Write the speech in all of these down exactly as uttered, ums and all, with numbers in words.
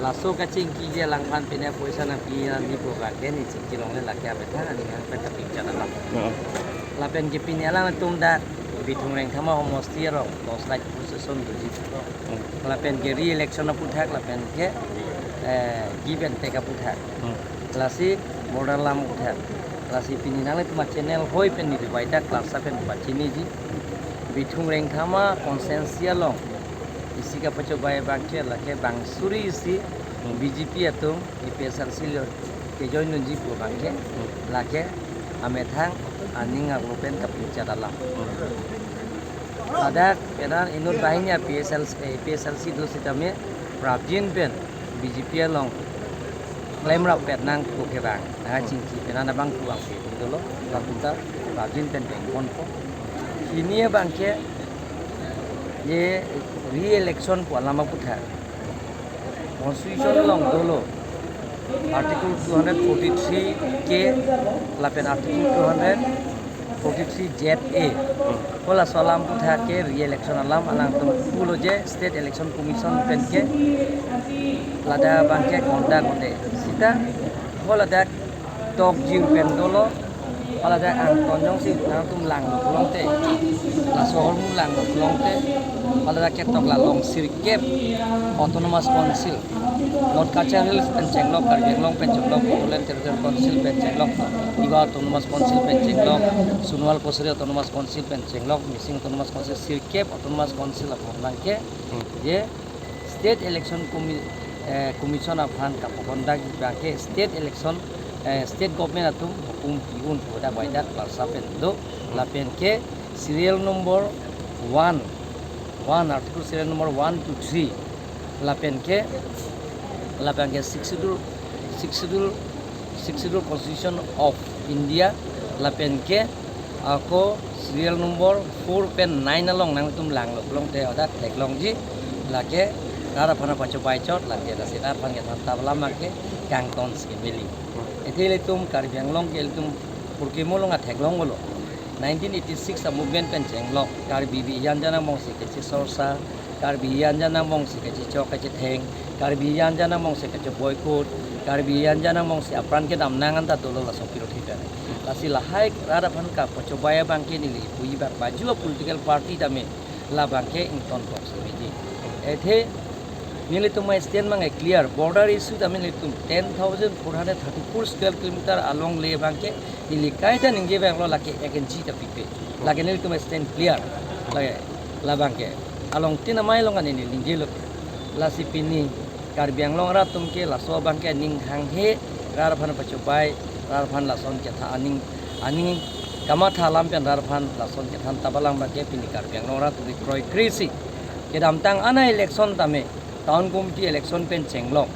Laso kachingki je alangphan pine poisa nangpi nangjipo abangke ne chingki longle lake amethang aning hang pen kapingchat alam. Lapen ke pini alangtum dak Bithung Rengthama homosti arong dos lakh poisa som doji. Lapen ke re-election aputhak lapen ke eh, give and take aputhak. Lasi border alam aputhak. Lasi pini nanglitum channel hoi pen neli baida klasa pen pachiniji. Bithung Rengthama constituency along isi kapachobei abangke lake bang suri isi B J P atum A P H L C lo kejoin nangjipo abangke lake amethang aning arlo pen kapingchat alam. Ladak penang inut banghini A P H L C, A P H L C do sitame prapjin pen B J P along klemrap pen nangkok kevang. Nang chingki penang abang kuang pi dolo. Lapunta prapjin pen pengponpo. Pini abangke je re-election pu alam aputhak constitution along dolo. Article two hundred forty-three K lapen Article two hundred forty-three Z A. Hala aso alam aputhak ke re-election alam alangtum pulo je State Election Commission pen ke ladak abangke conduct un-e. Sita hala dak tokjir pen dolo. Hala dak angton jongsi nangtum langlo pulote, laso ahormu langlo pulote, hala dak ketok la long sirkep Autonomous Council, North Cachar Hills pen chenglok, Karbi Anglong pen chenglok, Bodoland Territorial Council pen chenglok, Tiwa Autonomous Council pen chenglok, Sonowal Kachari Autonomous Council pen chenglok, Mising Autonomous Council, sirkep Autonomous Council aphan abangke je State Election Commi-, eh, Commission aphan kapakondak abangke State Election, eh, State Government atum hukum pi-un pu dak baida klasa pen do. Lapen ke serial number one, one, Article serial number one to three. Lapen ke, lapen ke Sixth Schedule, Sixth Schedule, Sixth Schedule Constitution of India. Lapen ke ako serial number four pen nine along nangtum langlo pulote hadak theklongji lake rat aphan pachobei chot lake lasi rat aphan kethan tap alam ke kangton si mili. Athe ilitum Karbi Anglong ke ilitum purkimo along theklonglo. Nineteen eighty-six a-movement pen chenglok Karbi abijan angbong si kachisorsa, Karbi abijan angbong si kachichok kachitheng, Karbi abijan angbong si kachiboycott, Karbi abijan angbong si apran kedam nang anta dolo laso pirothe pen. Lasi lahai rat aphan kapachobei abangke neli puji abang baju a-political party tame labangke ington tong si miji. Athe nelitum stand abang clear, border issue tame nelitum ten thousand four hundred thirty-four square kilometer along le abangke neli kaita ningje abang lo lake ek inchi ta pipe. Lake nelitum stand clear. Lake labangke along tin amei along ani neli ningjelo. Lasi pini Karbi Anglong rat atum ke laso abangke ning hanghe rat aphan pachobei, rat aphan lason kethan aning, aning kamatha alam pen rat aphan lason kethan tap alam abangke pini Karbi Anglong rat atum ke kroikre si kedamtang ana election tame town committee election pen chenglok.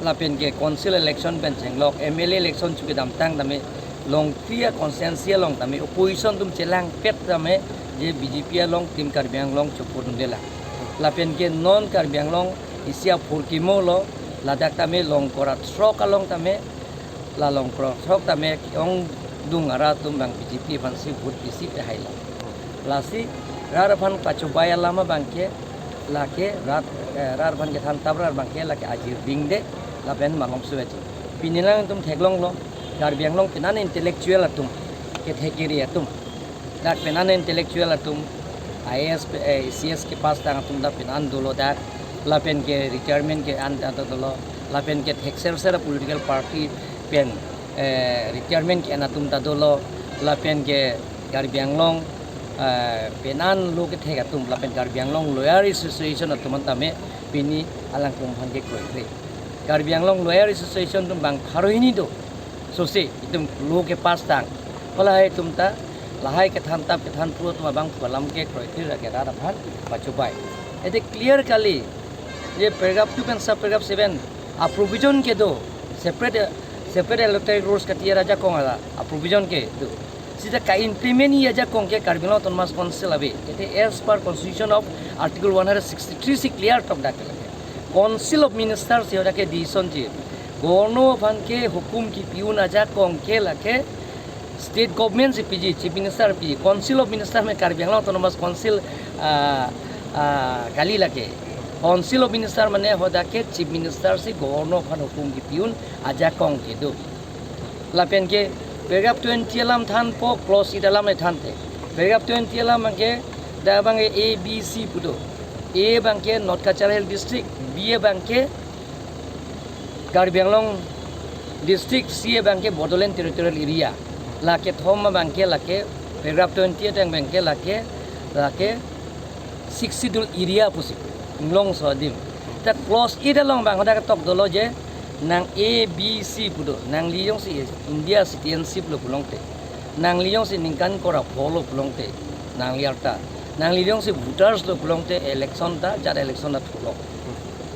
Lapen ke council election pen chenglok, M L A election chu kedamtang tame Longkri a-constituency along tame opposition atum chelangpet tame je B J P along Team Karbi Anglong chopodunde lang. Lapen ke non Karbi Anglong isi apurkimo lo, ladak tame Longkra throk along tame, la Longkra throk tame ongdung arat atum abang B J P aphan si vote bisi pehai lo. Lasi rat aphan pachobei alam abangke lake rat, eh, rat aphan kethan tap rat abangke lake ajir dingde lapen malom suvechi. Pini nangtum theklonglo, Karbi Anglong penan intellectual atum, kethek kiri atum, dak penan intellectual atum, I A S, eh, C S kepass tang atum dak penan dolo dak, lapen ke retirement ke-en ta dolo, lapen ke thekser ser political party pen, eh, retirement ke-en atum ta dolo, lapen ke Karbi Anglong, eh, penan lo kethek atum, lapen Karbi Anglong Lawyer Association atum an tame pini alangtum aphan ke kroikre. Karbi Anglong Lawyer Association atum bang pharo hini do. Sose itum lo kepass tang. Halahai atum ta lahai kethan tap kethan pu atum abang pu alam ke kroikre lake rat aphan pachobei. Athe clear kali. Je paragraph two pen sub paragraph seven a-provision kedo, separate, separate electoral rules kati ajakong a, a-provision kedo. Sita ka-implement-ji ajakong ke Karbi Anglong Autonomous Council ave. Athe as per Constitution of Article one hundred sixty-three si clear tok dak lake Council of Minister si hadak ke decision ji. Governor aphan ke hukum kipi-un ajakong ke lake State Government si piji, Chief Minister piji, Council of Minister me Karbi Anglong Autonomous Council, ah, ah, kali lake. Council of Minister mane hadak ke Chief Minister si Governor aphan hukum kipi un ajakong kedo. Lapen ke paragraph twenty alam thanpo, clause eight alam le thanthe. Paragraph twenty alam abang ke, dak abang ke A B C pu do. A abang ke North Cachar Hill District, B abang ke Karbi Anglong District, C abang ke Bodoland Territorial Area. Lake thom abang ke lake paragraph twenty ateng abang ke lake, lake Sixth Schedule area pusi inglong so adim. Ta clause eight along abang hadak ketok dolo je, nang A B C pu do, nangli jongsi India citizenship lo pulote, nangli jongsi ningkan kora pho lo pulote, nangli arta, nangli jongsi voters lo pulote election ta, jat election ta thulo.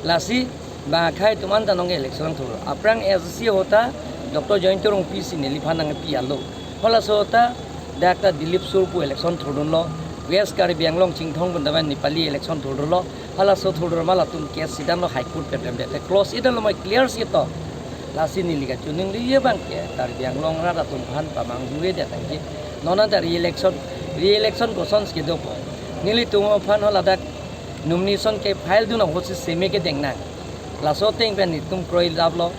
Lasi bang akhei atum anta nong election thulo. Aphrang S C ahut ta Doctor Jayanta Rongpi si neliphan nangpi alo. Halaso ahut ta dak ta Dilip Sur pu election thurdunlo. West Karbi Anglong Chinthong pu daman Nepali election thurdunlo. Halaso thurdur ma latum case si damlo High Court pen remdet. Te clause eight along mai clear si to. Lasi neli kachiningri abang ke Karbi Anglong arat atum aphan pamanghu-edet tangke. Non anta re-election, re-election kosonsi kedopo. Nelitum aphan haladak nomination kefile dun ahut si seme kedeng nang. Laso ateng pen netum kroi laplo,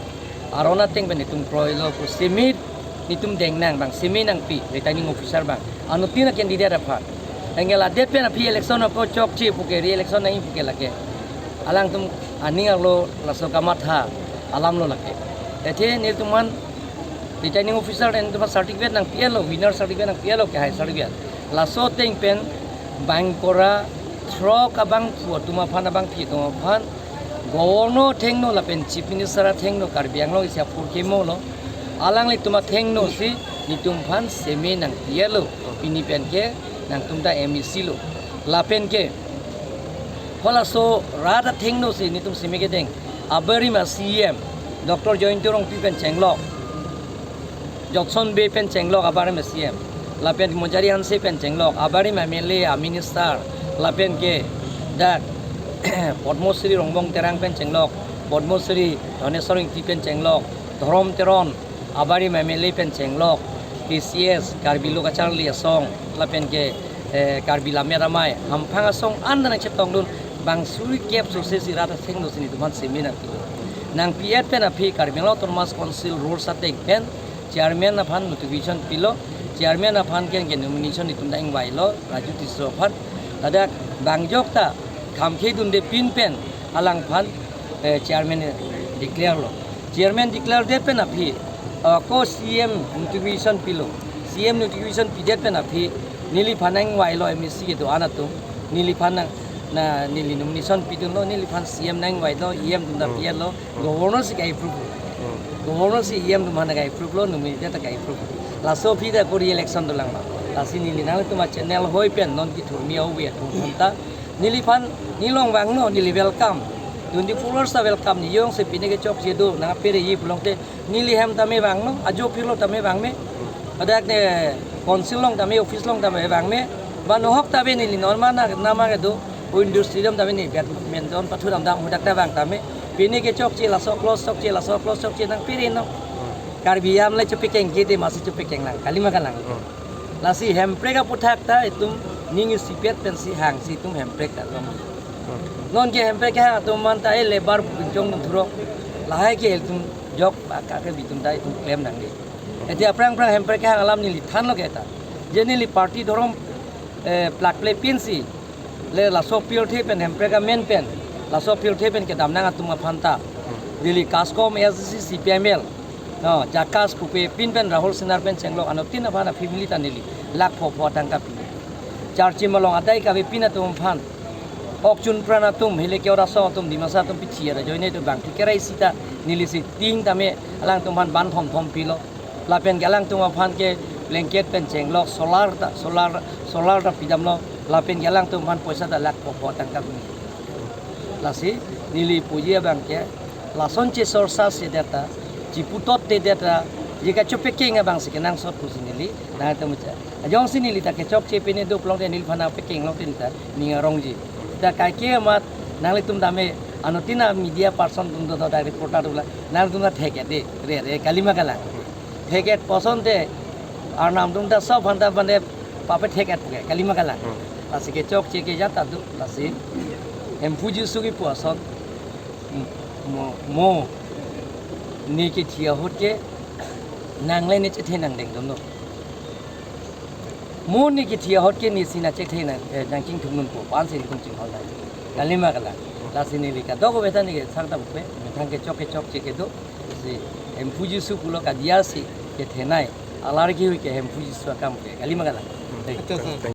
aron ateng pen netum kroilo pu seme netum deng nang, bang seme nangpi, returning officer abang. Anuttin a-candidate aphan. Anke ladet pen aphi election ako chokche puke, re-election nangji puke lake. Alangtum aning arlo laso kamatha alam lo lake. Athe nelitum aphan returning officer netum aphan certificate nangpi-etlo, winner certificate nangpi-etlo, kehai certificate. Laso ateng pen bang kora throk abangphu atum aphan, abangpi atum aphan Governor athengno lapen Chief Minister athengno Karbi Anglong isi apor kemolo. Alanglitum athengno si netum aphan seme nangpi-etlo. Pini pen ke nangtum ta M A C lo. Lapen ke halaso rat athengno si netum seme kedeng. Abarim a-C E M Doctor Jayanta Rongpi pen chenglok, Jotson Bey pen chenglok abarim a-C E M. Lapen Monjari Hanse pen chenglok abarim M L A, a-minister. Lapen ke dak Padma Shri Rongbong Terang pen chenglok, Padma Shri Dhaneswar Ingti pen chenglok, Dhorom Teron abarim M L A pen chenglok, K C S, Karbi Lo Kacharli Asong, lapen ke, eh, Karbi Lammet Amei, hamphang asong an nangchetongdun, bang suri kep sose si rat athengno si netum aphan seme nangpi-etlo. Nangpi-et pen aphi Karbi Anglong Autonomous Council rules ateng pen chairman aphan notification pilo, chairman aphan ke, ke nomination netum ta ingvailo, Raju Tisso aphan. Ladak bang jok ta khamkhe dunde pin pen alangphan, eh, chairman declare lo. Chairman declare det pen aphi, eh, ko C E M notification pilo. C E M notification pidet pen aphi neliphan nangvailo M A C kedo-an atum. Neliphan nang, na neli nomination pidunlo, neliphan C E M nangvailo, E M atum ta Hmm. pi-etlo, Hmm. Governor si ka-approve lo. Hmm. Governor si E M atum aphan ka-approve lo, nominate ta ka-approve lo. Laso aphi ta ko re-election dolang ma. Lasi neli nangtum a-channel hoi pen non kethurmi ove atum aphan ta neliphan, nelong vangno, neli welcome. Twenty-four hours ta welcome, ne jongsi pine kechokche do nangpereji pulote neli hem tame vangno, ajo phirlo tame vangme. Hadak ne council along tame, office along tame vangme. Ba nohok tame neli non ma na, nama kedo, o industry dam tame ne badminton pathu damdam hadak ta vang tame. Pine kechokche laso clause chokche, laso clause chokche nangpere no. Karbi Anglong le chepekeng kete masi chepekeng lang, kalima kalang. Lasi hemprek aputhak ta itum ning isipet pensi hangsi itum hemprek ta long. Non ke hemprek kehang atum aphan ta e labour pinchong nang thuro. Lahai ke itum jok ba ka ke bitum ta itum klem nangji. Eti aphrang aphrang hemprek kehang alam neli thanlo ke ta. Je neli party dhorom, eh, plakple pinsi le laso pirthe pen hemprek amen pen, laso pirthe pen kedam nang atum aphan ta. Neli KASCOM, ASDC, CPIML, no, JACAS pupe pin pen Rahul Singhar pen chenglok anuttin aphan a-family ta neli lakh pho pho tangka pi. Charchim along adai kave pin atum aphan, ok chun pran atum, hile ke ora so atum, Dimasa atum pithi ajoine atum bang thik kerai sita neli si ting tame alangtum aphan ban thom thom pilo. Lapen ke alangtum aphan ke blanket pen chenglok, solar ta, solar, solar ta pidamlo. Lapen ke alangtum aphan poisa ta lakh pho pho tangka pi. Lasi neli puji abang ke lason che sorsa sedet ta, chiputot tedet ta, je kachepekeng abang si kenangsot pusi neli nangtum cha. Ajong si neli ta kechokche pine do pulote neliphan nangpekeng lote ta ning arongji. Ta kaike amat nanglitum tame anuttin a-media person atum do, do, ta reporter do la, nangtum ta thek-et de, re, re, kalima kalang. Thek-et poson te arnam atum ta sob aphan ta mane pape thek-et ke, kalima kalang. Hmm. Lasi kechokche ke jat ta do, lasi Hemphu Jisu kipu ason. Hmm. Mo, mo. Ne kethi ahut ke nangle ne chethe nangdengdunlo. Mo ne kethi ahut ke nesi nangchethe nang, eh, nangchingthum dunpo, pu ansi nelitum chinghon nang. Kalima kalang. Lasi neli kadokave ta neke sang ta pupe, methang kechok kechokche kedo. Si Hemphu Jisu pulo kadiya si kethenei. Alar kihui ke Hemphu Jisu akam ke. Kalima kalang. Hey. Acha, sir.